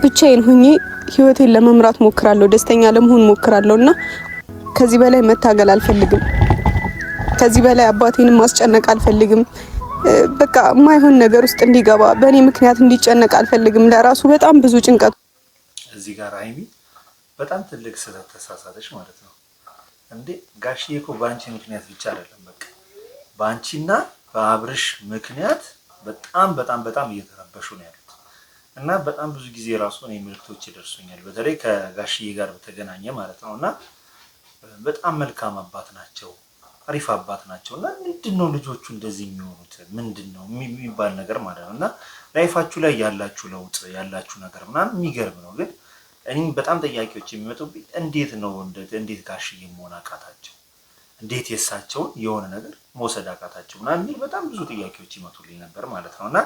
ብቻዬን ሆኜ ህይወቴን ለመምራት ሞክራለሁ፣ ደስተኛ ለመሆን ሞክራለሁ እና ከዚህ በላይ መታገል አልፈልግም። ከዚህ በላይ አባቴንም ማስጨነቅ አልፈልግም። በቃ የማይሆን ነገር ውስጥ እንዲገባ በእኔ ምክንያት እንዲጨነቅ አልፈልግም። ለራሱ በጣም ብዙ ጭንቀት እዚህ ጋር ሀይሚ በጣም ትልቅ ስህተት ተሳሳተች ማለት ነው። እንዴ ጋሽዬ እኮ በአንቺ ምክንያት ብቻ አይደለም፣ በቃ በአንቺና በአብርሽ ምክንያት በጣም በጣም በጣም እየተረበሹ ነው ያሉት እና በጣም ብዙ ጊዜ ራሱ እኔ ምልክቶች ይደርሱኛል፣ በተለይ ከጋሽዬ ጋር በተገናኘ ማለት ነው። እና በጣም መልካም አባት ናቸው፣ አሪፍ አባት ናቸው። እና ምንድን ነው ልጆቹ እንደዚህ የሚሆኑት ምንድን ነው የሚባል ነገር ማለት ነው። እና life ኣችሁ ላይ ያላችሁ ለውጥ ያላችሁ ነገር ምናምን የሚገርም ነው። ግን እኔም በጣም ጥያቄዎች የሚመጡብኝ እንዴት ነው እንዴት ጋሽዬ መሆን አቃታቸው፣ እንዴት የእሳቸውን የሆነ ነገር መውሰድ አቃታቸው ምናምን የሚል በጣም ብዙ ጥያቄዎች ይመጡልኝ ነበር ማለት ነው። እና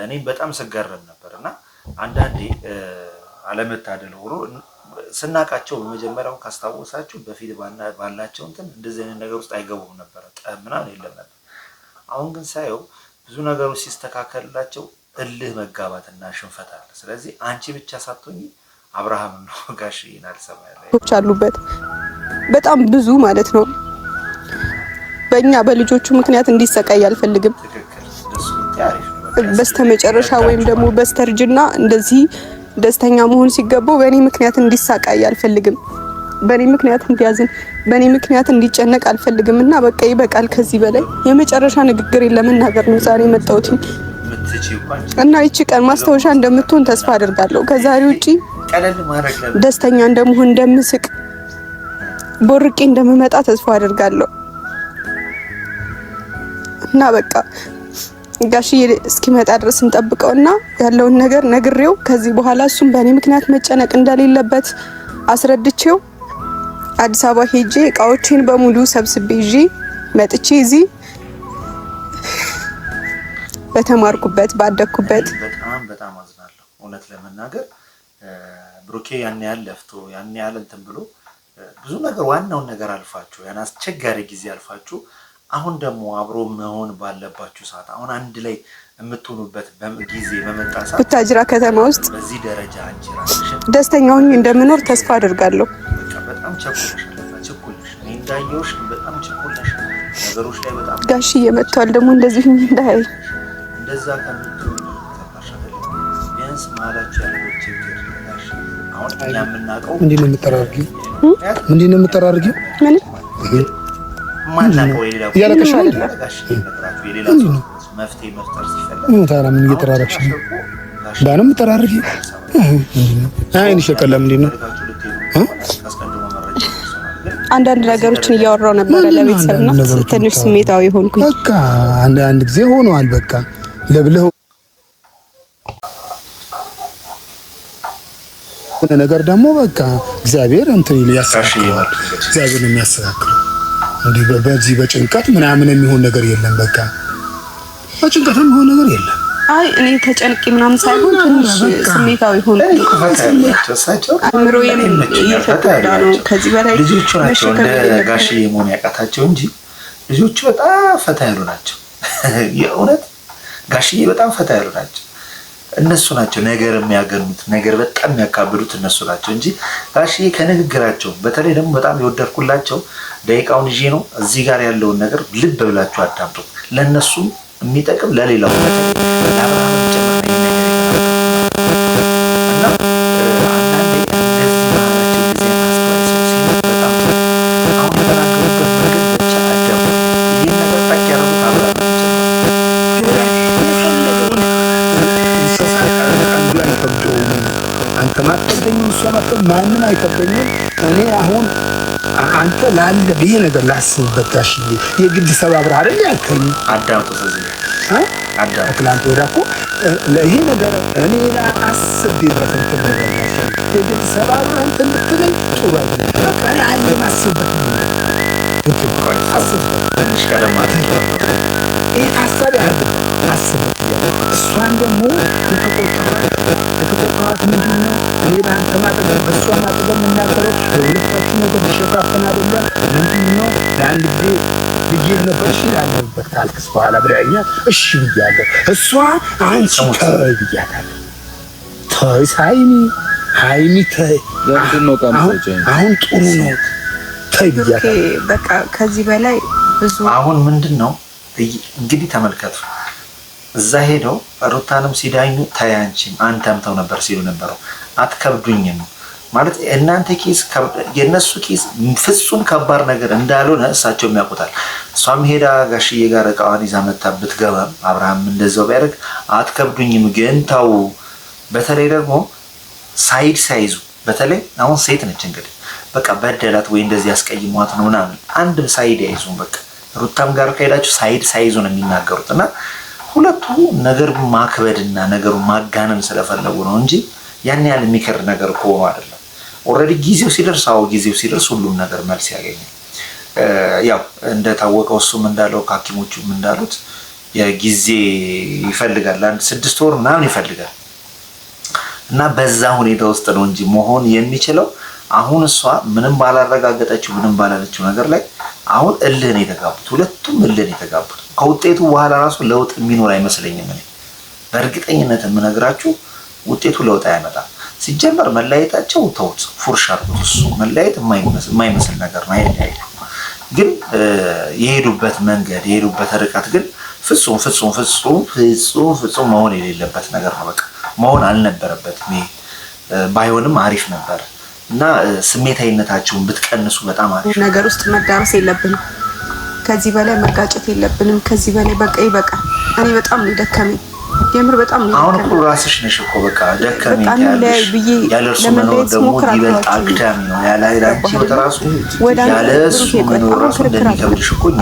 እኔም በጣም ስገረም ነበር። እና አንዳንዴ አለመታደል ሆኖ ስናቃቸው በመጀመሪያው ካስታወሳችሁ በፊት ባላቸው እንትን እንደዚህ አይነት ነገር ውስጥ አይገቡም ነበረ፣ ጠብ ምናምን የለም ነበር። አሁን ግን ሳየው ብዙ ነገሮች ሲስተካከልላቸው እልህ መጋባትና ሽንፈት አለ። ስለዚህ አንቺ ብቻ ሳትሆኚ አብርሃም ነው ጋሽዬን አልሰማ ያለ አሉበት በጣም ብዙ ማለት ነው። በእኛ በልጆቹ ምክንያት እንዲሰቃይ አልፈልግም። ትክክል፣ እንደሱ ብታይ አሪፍ ነው። በቃ በስተመጨረሻ ወይም ደግሞ በስተርጅና እንደዚህ ደስተኛ መሆን ሲገባው በእኔ ምክንያት እንዲሳቃይ አልፈልግም። በእኔ ምክንያት እንዲያዝን፣ በእኔ ምክንያት እንዲጨነቅ አልፈልግም። እና በቃ ይበቃል። ከዚህ በላይ የመጨረሻ ንግግሬን ለመናገር ነው ዛሬ የመጣሁት የምትችይው እኮ አንቺ እና ይቺ ቀን ማስታወሻ እንደምትሆን ተስፋ አደርጋለሁ። ከዛሬ ውጪ ቀለል ማድረግ ለምን ደስተኛ እንደምሆን፣ እንደምስቅ፣ ቦርቄ እንደምመጣ ተስፋ አደርጋለሁ። እና በቃ ጋሽዬ እስኪመጣ ድረስ እንጠብቀውና ያለውን ነገር ነግሬው ከዚህ በኋላ እሱም በእኔ ምክንያት መጨነቅ እንደሌለበት አስረድቼው አዲስ አበባ ሄጄ እቃዎቼን በሙሉ ሰብስቤ ይዤ መጥቼ እዚህ በተማርኩበት ባደግኩበት በጣም በጣም አዝናለሁ። እውነት ለመናገር ብሩኬ ያን ያህል ለፍቶ ያን ያህል እንትን ብሎ ብዙ ነገር ዋናውን ነገር አልፋችሁ ያን አስቸጋሪ ጊዜ አልፋችሁ አሁን ደግሞ አብሮ መሆን ባለባችሁ ሰዓት አሁን አንድ ላይ የምትሆኑበት ጊዜ በመጣ ሰዓት ቡታጅራ ከተማ ውስጥ በዚህ ደረጃ አንቺ ራስሽን ደስተኛ ሆኜ እንደምኖር ተስፋ አደርጋለሁ። በቃ በጣም ቸኩለሽ ለዛ ቸኩለሽ እኔ እንዳየሁሽ በጣም ቸኩለሽ ነገሮች ላይ በጣም ጋሽዬ መጥቷል ደግሞ እንደዚህ ሆኜ እንዳያይ እንደዛ ከምትሆኚ ገባሽ አይደለ? ቢያንስ መሀላችሁ ያለው ችግር ጋሽ አሁን እኛ የምናውቀው ምንድን ነው የምጠራርጊው? ምንድን ነው የምጠራርጊው? ምን የማናውቀው የሌላ እያለቀሽ ነው እንዴ? ጋሽ ነግራችሁ የሌላ ሰው መፍትሄ መፍጠር ሲፈለግ ምን ታዲያ ምን እየጠራረግሽ ነው? ባንም የምጠራርጊው ምንድን ነው? አይንሽ የቀላ ምንድን ነው? አስቀድሞ መረጃ ደርሶናል። ግን አንዳንድ ነገሮችን እያወራው ነበረ ለቤተሰብ እና ነገሮችን ትንሽ ስሜታዊ ሆንኩኝ። በቃ አንድ አንድ ጊዜ ሆኗል። በቃ ለብለህ ሆነ ነገር ደግሞ በቃ እግዚአብሔር እንትን ይል ያስተካክለዋል። እግዚአብሔር ነው የሚያስተካክለው። እንዲህ በዚህ በጭንቀት ምናምን የሚሆን ነገር የለም። በቃ በጭንቀት የሚሆን ነገር የለም። አይ እኔ ተጨንቄ ምናምን ሳይሆን ትንሽ ስሜታዊ ሆንኩኝ። ፈታ ያሉ ናቸው እሳቸው። አእምሮዬም ይመቹኛል፣ ፈታ ያሉ እየተጎዳ ነው። ናቸው። ከዚህ በላይ ልጆቹ ናቸው እንደ መሸከም የለብኝም። ጋሽዬ መሆን ያቃታቸው እንጂ ልጆቹ በጣም ፈታ ያሉ ናቸው። የእውነት ጋሽዬ በጣም ፈታ ያሉ ናቸው። እነሱ ናቸው ነገር የሚያገኑት፣ ነገር በጣም የሚያካብዱት እነሱ ናቸው እንጂ ጋሽዬ ከንግግራቸው በተለይ ደግሞ በጣም የወደድኩላቸው ደቂቃውን ይዤ ነው እዚህ ጋር ያለውን ነገር ልብ ብላችሁ አዳምጡ። ለእነሱም የሚጠቅም ለሌላው በተለይ ለአብርሃምም ጭምር ነው ይሄን ነገር የተናገሩት እና አንዳንዴ እንደዚህ መሀላቸው እንደዚህ አይነት አስተዋይ ሰው ሲኖር በጣም ጥሩ። አሁን የተናገሩበት መንገድ ብቻ አዳምጡ። ይህን ነገር ጠቅ ያደረጉት አብርሃምም ጭምር የፈለገውን እንስሳ ቀንዱ አይከብደውም። አንተ ማትከብደኝም፣ እሷ ማትከብደኝም፣ ማንም አይከብደኝም። እኔ አሁን አንተ ላለ ይሄ ነገር ላስብበት ጋሽዬ፣ የግድ ሰባብረህ አይደል ያልከኝ? አዳምጡት፣ እዚህ ጋር እ? አዳምጡት። ከትላንት ወዲያ እኮ ይሄ ነገር እኔ አስቤበት እንትን ነገር ያልከኝ የግድ ሰባብረህ እንትን ብትለኝ ጥሩ አይደለም። በቃ እኔ አለ ማስብበት ነገር ቆይ አስብበት ትንሽ ቀደም አድርጌ ይህ ሀሳብ ያህል አስበት እያለ እሷን ደግሞ የተቆጠሯት የተቆጠሯት ምንድን ነው? እኔ በአንተ ማጠገብ በእሷ ማጠገብ የምናገረው የሁለታችን ነገር ሊሸፋፈን አይደለም። ምንድን ነው ለአንድ ጊዜ ልጄ ነበርሽ ያለሁበት ካልክስ በኋላ ብለኸኛል። እሺ ብያለሁ። እሷ አንቺ ተይ ብያታለሁ። ተይ ሀይሚ፣ ሀይሚ ተይ። አሁን ጥሩ ነው ተይ ብያታለሁ። በቃ ከዚህ በላይ ብዙ አሁን ምንድን ነው እንግዲህ ተመልከቱ። እዛ ሄደው ሩታንም ሲዳኙ ተይ አንቺም አንተም ተው ነበር ሲሉ ነበረው። አትከብዱኝም ማለት እናንተ case የእነሱ case ፍጹም ከባድ ነገር እንዳልሆነ እሳቸውም ያውቁታል። እሷም ሄዳ ጋሽዬ ጋር እቃዋን ይዛ መታ ብትገባም አብርሃም እንደዛው ቢያደርግ አትከብዱኝም፣ ግን ተው። በተለይ ደግሞ side ሳይዙ በተለይ አሁን ሴት ነች እንግዲህ በቃ በደላት ወይ እንደዚህ ያስቀይሟት ነው ምናምን አንድም side አይዙም። በቃ ሩታም ጋር ከሄዳችሁ side ሳይዙ ነው የሚናገሩት እና ሁለቱ ነገር ማክበድና ነገሩ ማጋነን ስለፈለጉ ነው እንጂ ያን ያህል የሚከር ነገር ከሆኑ አይደለም። Already ጊዜው ሲደርስ፣ አዎ ጊዜው ሲደርስ ሁሉም ነገር መልስ ያገኛል። ያው እንደታወቀው እሱም እንዳለው ከሐኪሞቹም እንዳሉት የጊዜ ይፈልጋል፣ አንድ 6 ወር ምናምን ይፈልጋል እና በዛ ሁኔታ ውስጥ ነው እንጂ መሆን የሚችለው። አሁን እሷ ምንም ባላረጋገጠችው ምንም ባላለችው ነገር ላይ አሁን እልህ ነው የተጋቡት፣ ሁለቱም እልህ ነው የተጋቡት። ከውጤቱ በኋላ ራሱ ለውጥ የሚኖር አይመስለኝም። እኔ በእርግጠኝነት የምነግራችሁ ውጤቱ ለውጥ አያመጣም። ሲጀመር መለያየታቸው ተውት፣ ፉርሽ አድርጉት። እሱ መለያየት የማይመስል ነገር ነው። አይለያዩ ግን የሄዱበት መንገድ የሄዱበት ርቀት ግን ፍጹም ፍጹም ፍጹም ፍጹም ፍጹም መሆን የሌለበት ነገር ነው። በቃ መሆን አልነበረበትም። ይሄ ባይሆንም አሪፍ ነበር እና ስሜታዊነታቸውን ብትቀንሱ በጣም አሪፍ። ነገር ውስጥ መዳረስ የለብንም። ከዚህ በላይ መጋጨት የለብንም። ከዚህ በላይ በቃ ይበቃል። እኔ በጣም ነው የደከመኝ፣ የምር በጣም ነው። አሁን እኮ ራስሽ ነሽ እኮ በቃ ደከመኝ ያለሽ። ያለ እርሱ መኖር ደግሞ ይበልጥ አግዳሚ ነው። ያለ አንቺ ህይወት ራሱ ያለ እሱ መኖር ራሱ እንደሚከብድሽ እኮ እኛ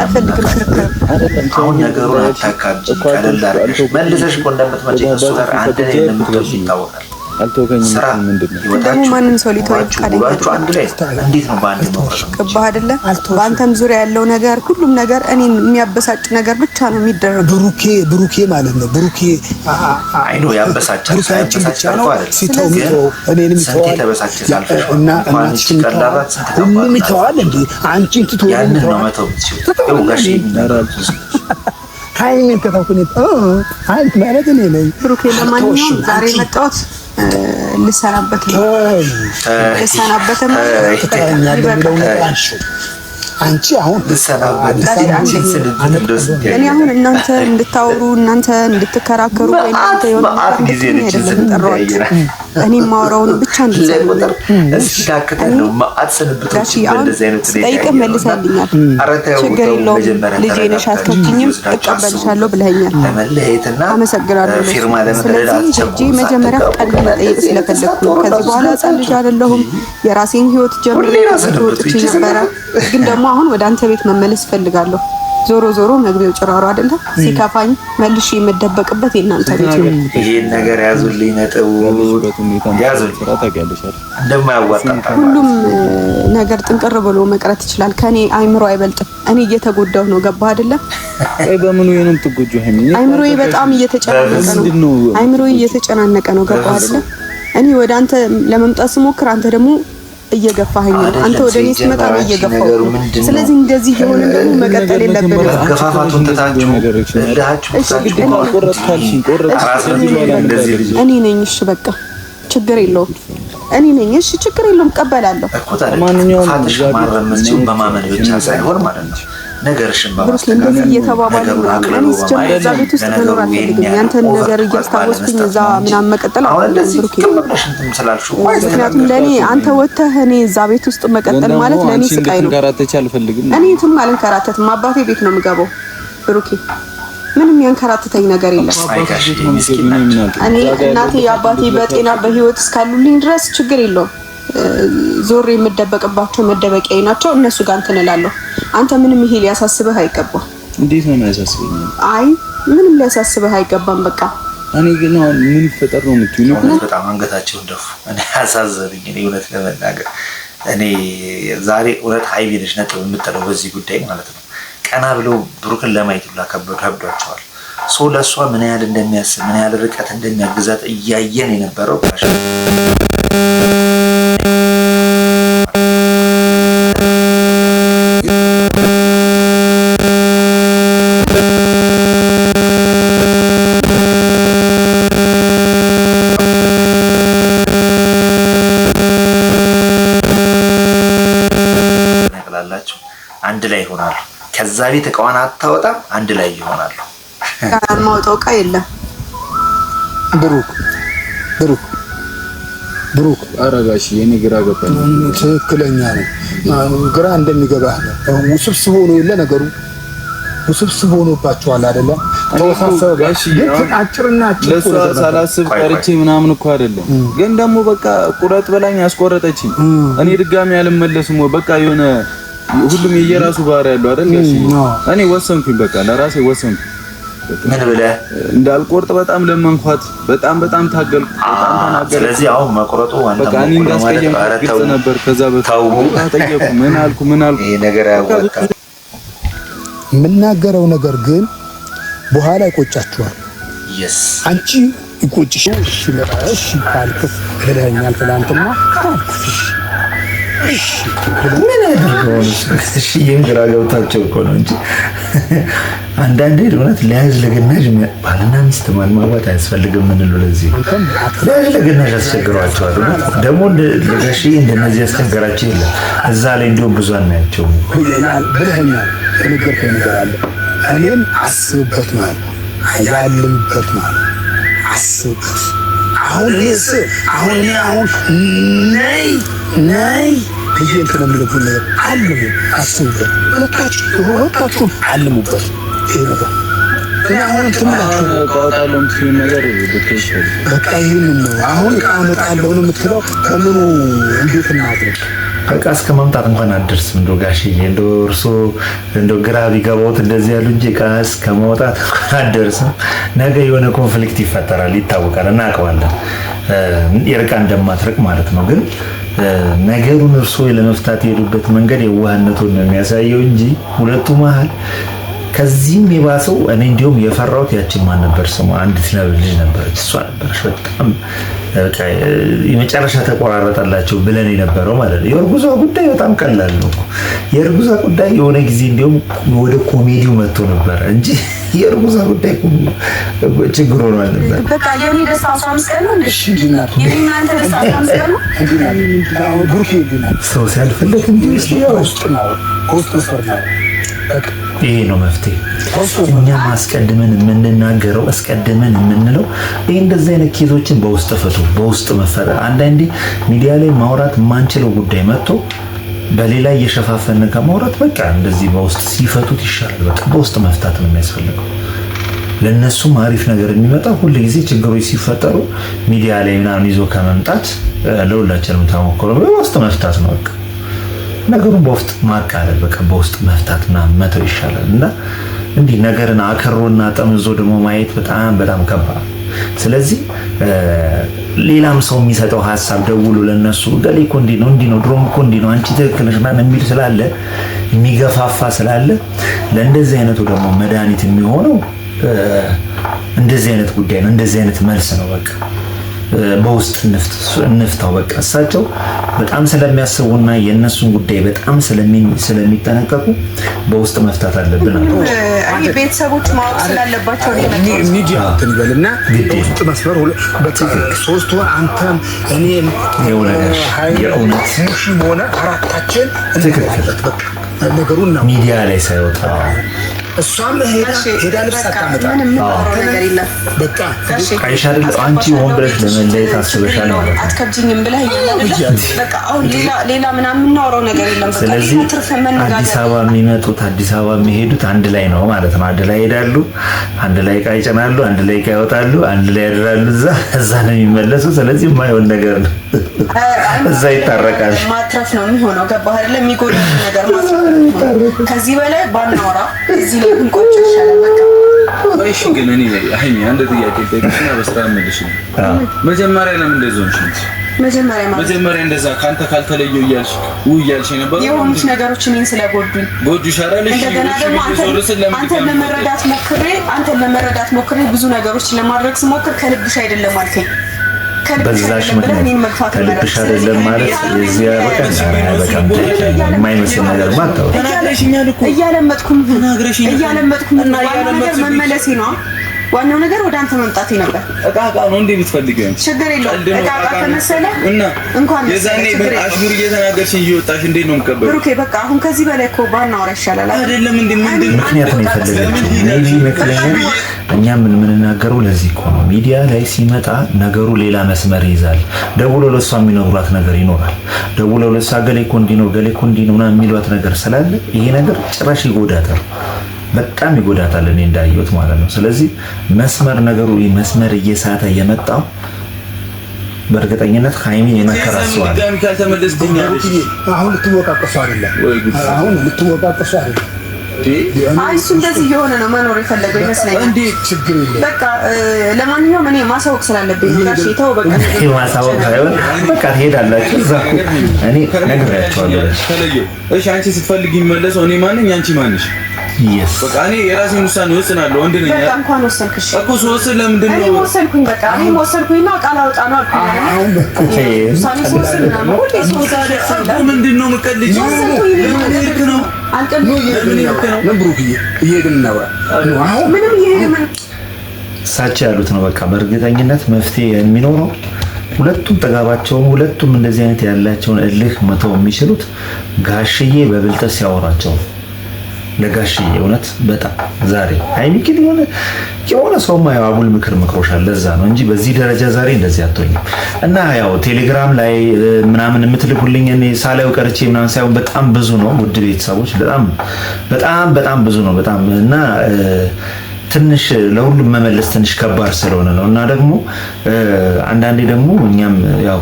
አሁን ነገሩን አታካብጂ፣ ቀለል አድርገሽ መልሰሽ እኮ እንደምትመጪ ከእሱ ጋር አንድ ላይ እንደምትወጪ ይታወቃል። ስራ ደግሞ ማንም ሰው ሊተወኝ ፈቃደኛ አንድ ላይ እንዴት ነው በአንድ መውረድ? ገባህ አይደለ? በአንተም ዙሪያ ያለው ነገር ሁሉም ነገር እኔን የሚያበሳጭ ነገር ብቻ ነው የሚደረገው። ብሩኬ ብሩኬ ማለት ነው ብሩኬ አይኖ ያበሳጫል። ብሩኬ ብቻ ነው ሲተው እኔንም ይተዋል እና እናትሽን ይተዋል፣ ሁሉም ይተዋል። እንዴ አንቺን ትቶ ያንን ነው መተው የምትችይው ጋሽ ሃይሚን ከተውኩኝ አንተ ማለት እኔ ነኝ ብሩኬ። ለማንኛውም ዛሬ መጣሁት ልሰናበት ነው። ልሰናበት አንቺ አሁን እኔ አሁን እናንተ እንድታወሩ እናንተ እንድትከራከሩ ወይ እናንተ የሆነ እኔ የማወራውን ብቻ እንድትሰሙ ስጠይቅህ መልሰህልኛል። ችግር የለውም ልጄ ነሽ አትከፍቺኝም፣ እቀበልሻለሁ ብለኸኛል። አመሰግናለሁ። ስለዚህ ሂጄ መጀመሪያ ፈቃድ መጠየቅ ስለፈለግኩ ነው። ከዚህ በኋላ ሕፃን ልጅ አይደለሁም። የራሴን ህይወት ጀምሬ ወጥቼ ነበረ፣ ግን ደግሞ አሁን ወደ አንተ ቤት መመለስ እፈልጋለሁ። ዞሮ ዞሮ መግቢያው ጭራሮ አይደለም። ሲከፋኝ መልሼ የምደበቅበት የእናንተ ቤት ነው። ይሄን ነገር ያዙልኝ፣ ነጥቡ ያዙልኝ። እንደማያዋጣ ሁሉም ነገር ጥንቅር ብሎ መቅረት ይችላል። ከኔ አይምሮ አይበልጥም። እኔ እየተጎዳሁ ነው። ገባህ አይደለም? በምኑ ነው የምትጎጂው? አይምሮዬ በጣም እየተጨናነቀ ነው። አይምሮዬ እየተጨናነቀ ነው። ገባህ አይደለም? እኔ ወደ አንተ ለመምጣት ስሞክር አንተ ደግሞ እየገፋኸኝ ነው። አንተ ወደ እኔ ስትመጣ ነው እየገፋሁ። ስለዚህ እንደዚህ የሆነ ደግሞ መቀጠል የለብንም። መገፋፋቱን ትታችሁ እኔ ነኝ። እሺ በቃ ችግር የለውም። እኔ ነኝ። እሺ ችግር የለውም፣ እቀበላለሁ። ማንኛውም በማመን ብቻ ሳይሆን ማለት ነው ነገርሽን እንደዚህ እየተባባሉ እኔ ስጀምር እዛ ቤት ውስጥ መኖር አልፈልግም። ያንተን ነገር እያስታወስኩኝ እዛ ምናምን መቀጠል አልፈልግም። ምክንያቱም ለእኔ አንተ ወጥተህ እኔ እዛ ቤት ውስጥ መቀጠል ማለት ለእኔ ስቃይ ነው። እኔ የትም አልንከራተትም። አባቴ ቤት ነው የምገባው። ብሩኬ ምንም ያንከራተተኝ ነገር የለም። እኔ እናቴ አባቴ በጤና በህይወት እስካሉልኝ ድረስ ችግር የለውም። ዞር የምደበቅባቸው መደበቂያዬ ናቸው። እነሱ ጋር እንትን እላለሁ። አንተ ምንም ይሄ ሊያሳስብህ አይገባም። እንዴት ነው የሚያሳስበኝ? አይ ምንም ሊያሳስብህ አይገባም። በቃ እኔ ግን አሁን ምን ይፈጠር ነው የምትይው? በጣም አንገታቸውን ደፉ። እኔ አሳዘኑኝ። እኔ እውነት ለመናገር እኔ ዛሬ እውነት ሀይሚ ነች ነጥብ የምጥለው በዚህ ጉዳይ ማለት ነው። ቀና ብለው ብሩክን ለማየት ሁላ ከብዷቸዋል። ሰው ለእሷ ምን ያህል እንደሚያስብ ምን ያህል ርቀት እንደሚያግዛት እያየን የነበረው አንድ ላይ ይሆናሉ። ከዛ ቤት እቃዋን አታወጣም፣ አንድ ላይ ይሆናሉ። ማውጣው እቃ የለም። ብሩክ ብሩክ ብሩክ አረጋሽ የኔ ግራ ገባኝ። ትክክለኛ ነው። ግራ እንደሚገባህ ነው። ውስብስብ ሆኖ የለ ነገሩ ውስብስብ ሆኖባቸዋል አይደለም? ተወሳሰበ። ግን አጭርና አጭር ለእሷ ሳላስብ ቀርቼ ምናምን እኮ አይደለም። ግን ደግሞ በቃ ቁረጥ በላኝ አስቆረጠችኝ። እኔ ድጋሚ አልመለስም። በቃ የሆነ ሁሉም የየራሱ ባህሪ ያለው አይደል ጋሽዬ? እኔ ወሰንኩኝ፣ በቃ ለራሴ ወሰንኩኝ። ምን ብለህ እንዳልቆርጥ በጣም ለመንኳት፣ በጣም በጣም ታገልኩ፣ በጣም ተናገርኩ። ስለዚህ አሁን መቁረጡ አንተ በቃ እኔ እንዳስቀየምኩት ግልጽ ነበር። ከዛ በፊት ጠየኩ፣ ምን አልኩ ምን አልኩ፣ ይሄ ነገር አያዋጣም። የምናገረው ነገር ግን በኋላ ይቆጫችኋል። Yes አንቺ ይቆጭሽ። እሺ እሺ ካልክስ ብለኸኛል ትናንትና ካልክስ እሺ ምን ያደርገው? እሺ ይሄን ግራ ገብታቸው እኮ ነው እንጂ አንዳንዴ እውነት ለያዥ ለገናዥ ባልና ሚስት ማግባባት አያስፈልግም የምንለው ለዚህ ነው። ለያዥ ለገናዥ አስቸግሯቸዋል። እውነት ደግሞ ለጋሽዬ እንደነዚህ ያስቸገራቸው የለም። እዛ ላይ እንዲሁም ብዙ አናያቸውም። ብለኸኛል፣ የነገርከኝ ነገር አለ። እኔም አስብበት ማለት ያልምበት ማለት አስብበት። አሁን እኔስ አሁን እኔ አሁን ነይ ነይ ብዬ እንትን የምልህ ነገር አልሙ፣ አስቡበት። ሁለታችሁም አልሙበት። ይሄ ነገር እኔ አሁን እንትን እምላችሁ እቃወጣለሁ የምትይውን ነገር ብትይሻል። በቃ ይህንን ነው አሁን እቃ አመጣለሁ ነው የምትለው። ከምኑ እንዴት እናድርግ? በቃ እስከ ማምጣት እንኳን አትደርስም። እንደው ጋሽዬ እንደው እርሶ እንደው ግራ ቢገባውት እንደዚህ ያሉ እንጂ እቃ እስከ ማውጣት እንኳን አትደርስም። ነገ የሆነ conflict ይፈጠራል፣ ይታወቃል፣ እናውቀዋለን። የርቃ እንደማትርቅ ማለት ነው። ግን ነገሩን እርሶ ለመፍታት የሄዱበት መንገድ የዋህነቱን ነው የሚያሳየው እንጂ ሁለቱ መሀል ከዚህም የባሰው እኔ እንዲሁም የፈራሁት ያችን ማን ነበር ስሟ? አንዲት ልጅ ነበረች፣ እሷ ነበረች በጣም የመጨረሻ ተቆራረጠላቸው ብለን የነበረው ማለት ነው። የእርጉዟ ጉዳይ በጣም ቀላል ነው እኮ። የእርጉዟ ጉዳይ የሆነ ጊዜ እንዲሁም ወደ ኮሜዲው መጥቶ ነበረ እንጂ የእርጉዟ ጉዳይ ችግር ሆኖ አልነበር። በቃ የኔ ደስታ 15 ቀን ነው እንዴ? የኔ እናንተ ደስታ 15 ቀን ነው። ሰው ሲያልፍለት እንዲህ ይሄ ነው መፍትሄ። እኛም አስቀድመን የምንናገረው አስቀድመን የምንለው ይሄ እንደዚህ አይነት case ኦችን በውስጥ ፍቱ፣ በውስጥ መፈጠር። አንዳንዴ ሚዲያ ላይ ማውራት የማንችለው ጉዳይ መጥቶ በሌላ እየሸፋፈን ከማውራት በቃ እንደዚህ በውስጥ ሲፈቱት ይሻላል። በቃ በውስጥ መፍታት ነው የሚያስፈልገው። ለነሱም አሪፍ ነገር የሚመጣ ሁል ጊዜ ችግሮች ሲፈጠሩ ሚዲያ ላይ ምናምን ይዞ ከመምጣት ለሁላችንም ተሞክሮ በውስጥ መፍታት ነው በቃ ነገሩን በውስጥ ማቃለል በቃ በውስጥ መፍታት ምናምን መተው ይሻላል። እና እንዲህ ነገርን አከሮና ጠምዞ ደግሞ ማየት በጣም በጣም ከባድ። ስለዚህ ሌላም ሰው የሚሰጠው ሀሳብ ደውሎ ለነሱ ገሌ እኮ እንዲህ ነው እንዲህ ነው ድሮም እኮ እንዲህ ነው አንቺ ትክክል ነሽ ምናምን የሚል ስላለ የሚገፋፋ ስላለ ለእንደዚህ አይነቱ ደግሞ መድኃኒት የሚሆነው እንደዚህ አይነት ጉዳይ ነው፣ እንደዚህ አይነት መልስ ነው። በቃ በውስጥ እንፍታው። በቃ እሳቸው በጣም ስለሚያስቡና የእነሱን ጉዳይ በጣም ስለሚጠነቀቁ በውስጥ መፍታት አለብን አሉ። እኔ ቤተሰቦች ማወቅ ስላለባቸው ነው የመጣሁት። ሚዲያ እንትን ይበልና በውስጥ መስመር ሶስት ወር አንተም እኔም ይኸው ነገር የእውነት ሙሺም ሆነ አራታችን እንወያይበት። በቃ ነገሩን ነው ሚዲያ ላይ ሳይወጣ እሷም ሄዳ ልብስ አታመጣም። ምንም የምናወራው ነገር የለም። በቃ አይሻ አይደል አንቺ ሆን ብለሽ ለመለየት አስበሻል ማለት ነው። አትከብጂኝም ብለህ እያለ በቃ አሁን ሌላ ሌላ ምናምን የምናወራው ነገር የለም። በቃ ስለዚህ ሌላ ትርፍ መነጋገር አዲስ አበባ የሚመጡት አዲስ አበባ የሚሄዱት አንድ ላይ ነው ማለት ነው። አንድ ላይ ይሄዳሉ፣ አንድ ላይ እቃ ይጭናሉ፣ አንድ ላይ እቃ ያወጣሉ፣ አንድ ላይ ያድራሉ። እዛ እዛ ነው የሚመለሱ። ስለዚህ የማይሆን ነገር ነው። እዛ ይታረቃል። ማትረፍ ነው የሚሆነው። ገባህ አይደለ? የሚጎዳ ነገር ማትረፍ ነው የሚሆነው። ከዚህ በላይ ባናወራ እዚህ ላይ ብንቆጭ ይሻላል። በቃ እሺ ግን እኔ ሀይሚ አንድ ጥያቄ ልጠይቅሽና በስራ መልሽልኝ። መጀመሪያ ለምን እንደዚህ ሆንሽ? መጀመሪያ ማለት መጀመሪያ እንደዛ ከአንተ ካልተለየው እያልሽ ውይ እያልሽ የነበረው የሆኑት ነገሮች እኔን ስለጎዱኝ ጎዱሽ አይደል? እሺ እንደገና እሺ ደግሞ ብዬ ዞር ስል ለምን አንተን ለመረዳት ሞክሬ አንተን ለመረዳት ሞክሬ ብዙ ነገሮች ለማድረግ ስሞክር ከልብሽ አይደለም አልከኝ። ከልብሽ በዛሽ አይደለም ብለህ ምክንያት እኔን መግፋት ከልብሽ መረጥክ። አይደለም ማለት የዚህ ያበቃል አያበቃም። የማይመስል ነገር ማታወቅ ተናግረሽኛል እኮ እያለመጥኩም ተናግረሽኛል እያለመጥኩም እና ዋናው ነገር እያለመጥሽ መመለሴ ነው። ዋናው ነገር ወደ አንተ መምጣቴ ነበር። እቃ እቃ ነው እንዴ የምትፈልጊው? ችግር የለውም። እቃ እቃ ከመሰለ እና እንኳን የዛኔ አሽሙር እየተናገርሽኝ እየወጣሽ እንዴት ነው የምቀበለው? ብሩኬ በቃ አሁን ከዚህ በላይ እኮ ባናወራ ይሻላል። አይደለም እንዴ? ምንድን ነው ምክንያት ነው የፈለገችው? Maybe ይመስለኛል እኛ የምንናገረው ለዚህ እኮ ነው። ሚዲያ ላይ ሲመጣ ነገሩ ሌላ መስመር ይይዛል። ደውሎ ለእሷ የሚነግሯት ነገር ይኖራል። ደውሎ ለእሷ ገሌ እኮ እንዲህ ነው ገሌ እኮ እንዲህ ነው ምናምን የሚሏት ነገር ስላለ ይሄ ነገር ጭራሽ ይጎዳታል፣ በጣም ይጎዳታል። እኔ እንዳየሁት ማለት ነው። ስለዚህ መስመር ነገሩ መስመር እየሳተ የመጣው በእርግጠኝነት ሀይሚን የመከራት ሰው አለ። አሁን ልትወቃቀሱ አይደለም። አሁን ልትወቃቀሱ አይደለም። አይ እሱ እንደዚህ እየሆነ ነው መኖር የፈለገው ይመስለኛል። ችግር የለም። በቃ ለማንኛውም እኔ ማሳወቅ ስላለብኝ ጋሽ ተው በቃ ማሳወቅ ሳይሆን በቃ ትሄዳላችሁ። እዛ እኮ እኔ ነግሬያቸዋለሁ። እሺ አንቺ ስትፈልጊ የሚመለሰው እኔ ማነኝ? አንቺ ማነሽ? በቃ እኔ የራሴን ውሳኔ ወስናለሁ። ወንድ ነኝ በቃ እንኳን ወሰንክሽ እኮ ስወስን ለምንድን ነው እኔ ወሰንኩኝ። በቃ እኔ ወሰንኩኝና ቃል አውጣ ነው አልኩኝ። ውሳኔ ስወስን ምናምን ሁሌ እኮ ምንድን ነው የምትቀልጂው? ለምን ሄድክ ነው? ምን ብሩክዬ እየሄድን እናውራ። አሁን ምንም እየሄድን ምን እሳቸው ያሉት ነው። በቃ በእርግጠኝነት መፍትሄ የሚኖረው ሁለቱም ጥጋባቸውም ሁለቱም እንደዚህ አይነት ያላቸውን እልህ መተው የሚችሉት ጋሽዬ በብልጠት ሲያወራቸው ለጋሽዬ እውነት በጣም ዛሬ ሀይሚ ግን የሆነ ሰውማ ያው አጉል ምክር መክሮሻል። ለዛ ነው እንጂ በዚህ ደረጃ ዛሬ እንደዚህ አትሆኝም። እና ያው ቴሌግራም ላይ ምናምን የምትልኩልኝ እኔ ሳላየው ቀርቼ ምናምን ሳይሆን በጣም ብዙ ነው ውድ ቤተሰቦች፣ በጣም በጣም በጣም ብዙ ነው በጣም እና ትንሽ ለሁሉም መመለስ ትንሽ ከባድ ስለሆነ ነው። እና ደግሞ አንዳንዴ ደግሞ እኛም ያው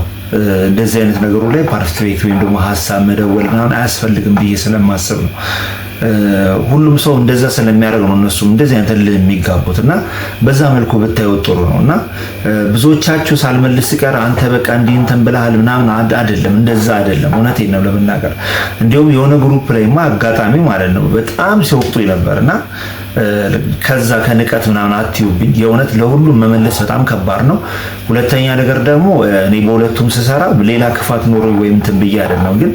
እንደዚህ አይነት ነገሩ ላይ perfect ወይም ደግሞ ሀሳብ መደወል ምናምን አያስፈልግም ብዬ ስለማስብ ነው። ሁሉም ሰው እንደዛ ስለሚያደርግ ነው እነሱም እንደዚህ አይነት እልህ የሚጋቡት እና በዛ መልኩ ብታዩት ጥሩ ነው። እና ብዙዎቻችሁ ሳልመልስ ሲቀር አንተ በቃ እንዲህ እንትን ብለሃል ምናምን አይደለም፣ እንደዛ አይደለም። እውነቴን ነው ለመናገር እንዲሁም የሆነ group ላይማ አጋጣሚ ማለት ነው በጣም ሲወቅጡኝ ነበር እና ከዛ ከንቀት ምናምን አትዩብኝ። የእውነት ለሁሉም መመለስ በጣም ከባድ ነው። ሁለተኛ ነገር ደግሞ እኔ በሁለቱም ስሰራ ሌላ ክፋት ኖሮ ወይም እንትን ብዬ አይደለም ግን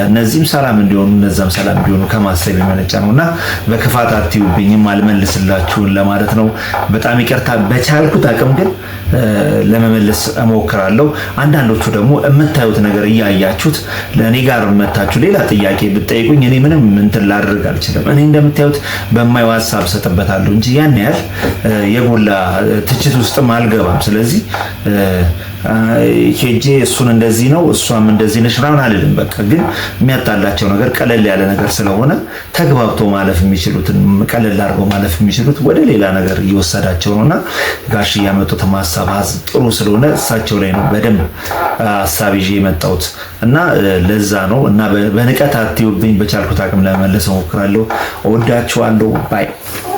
እነዚህም ሰላም እንዲሆኑ እነዛም ሰላም እንዲሆኑ ከማሰብ የመነጨ ነው እና በክፋት አትዩብኝም አልመልስላችሁን ለማለት ነው። በጣም ይቅርታ። በቻልኩት አቅም ግን ለመመለስ እሞክራለሁ። አንዳንዶቹ ደግሞ የምታዩት ነገር እያያችሁት ለእኔ ጋር መታችሁ ሌላ ጥያቄ ብትጠይቁኝ እኔ ምንም እንትን ላደርግ አልችልም። እኔ እንደምታዩት በማየው ሀሳብ እሰጥበታለሁ እንጂ ያን ያህል የጎላ ትችት ውስጥም አልገባም። ስለዚህ ሄጄ እሱን እንደዚህ ነው እሷም እንደዚህ ነች ምናምን አልልም። በቃ ግን የሚያጣላቸው ነገር ቀለል ያለ ነገር ስለሆነ ተግባብቶ ማለፍ የሚችሉትን ቀለል አድርገው ማለፍ የሚችሉት ወደ ሌላ ነገር እየወሰዳቸው ነውና ጋሽ እያመጡት ሀሳብ ጥሩ ስለሆነ እሳቸው ላይ ነው በደንብ ሀሳብ ይዤ የመጣሁት እና ለዛ ነው እና በንቀት አትዩብኝ። በቻልኩት አቅም ለመመለስ እሞክራለሁ። እወዳችኋለሁ። Bye.